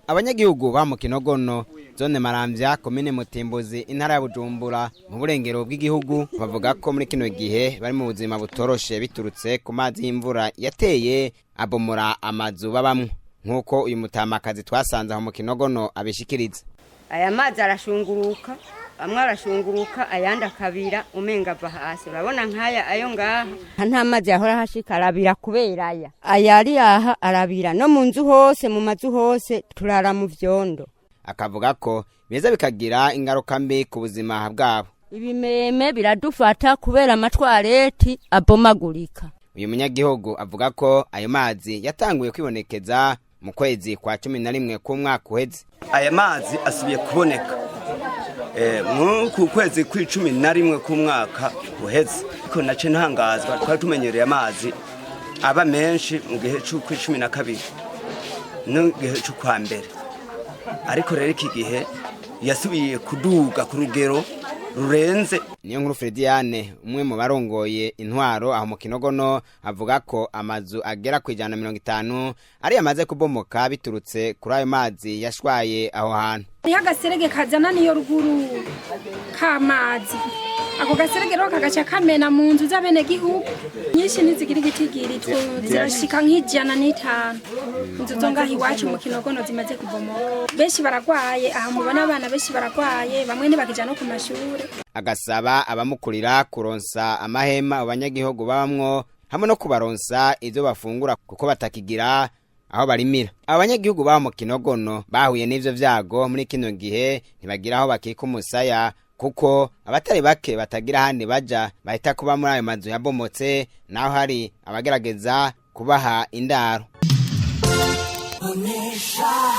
Abanyagihugu ba mu Kinogono, zone Maramvya, komine Mutimbuzi, intara ya Bujumbura, mu burengero bw'igihugu, bavuga ko muri kino gihe bari mu buzima butoroshe biturutse ku mazi y'imvura yateye abomora amazu babamwo, nk'uko uyu mutamakazi twasanze aho mu Kinogono abishikiriza. Aya mazi arashunguruka, amwe arashunguruka, ayandi akabira umenga ava hasi. Urabona nk'aya ayo ngaha nta mazi yahora hashika, arabira kubera aya ari aha arabira no mu nzu hose, mu mazu hose turara mu vyondo. Akavuga ko biza bikagira ingaruka mbi ku buzima bwabo. Ibimeme biradufata kubera amatwareti abomagurika. Uyu munyagihugu avuga ko ayo mazi yatanguye kwibonekeza mu kwezi kwa 11 k'umwaka uheze. Aya mazi asubiye kuboneka ku kwezi kw'11 k'umwaka uheze, ariko nace ntangazwa. Twari tumenyereye amazi aba menshi mu gihe c'ukw'12 n'igihe c'ukwa mbere, ariko rero iki gihe yasubiye kuduga ku rugero rurenze. Niyo nkuru Frediane, umwe mu barongoye intwaro aho mu Kinogono, avuga ko amazu agera ku 150 ari yamaze kubomoka biturutse kuri ayo mazi yashwaye aho hantu. Hariho agaserege kazana niyo ruguru k'amazi, ako gaserege rero kagaca kamena mu nzu z'abenegihugu nyinshi, ntizigira igitigiri, zirashika nk'105 inzu zo ngaho iwacu mu Kinogono zimaze kubomoka. Benshi baragwaye, aha mubona abana benshi baragwaye, bamwe ntibakija no ku mashure. Agasaba abamukurira kuronsa amahema abanyagihugu babamwo hamwe no kubaronsa ivyo bafungura, kuko batakigira aho barimira. Abanyagihugu baba mu Kinogono bahuye n'ivyo vyago muri kino gihe ntibagira aho bakika umusaya, kuko abatari bake batagira ahandi baja, bahita kuba muri ayo mazu yabomotse, naho hari abagerageza kubaha indaro.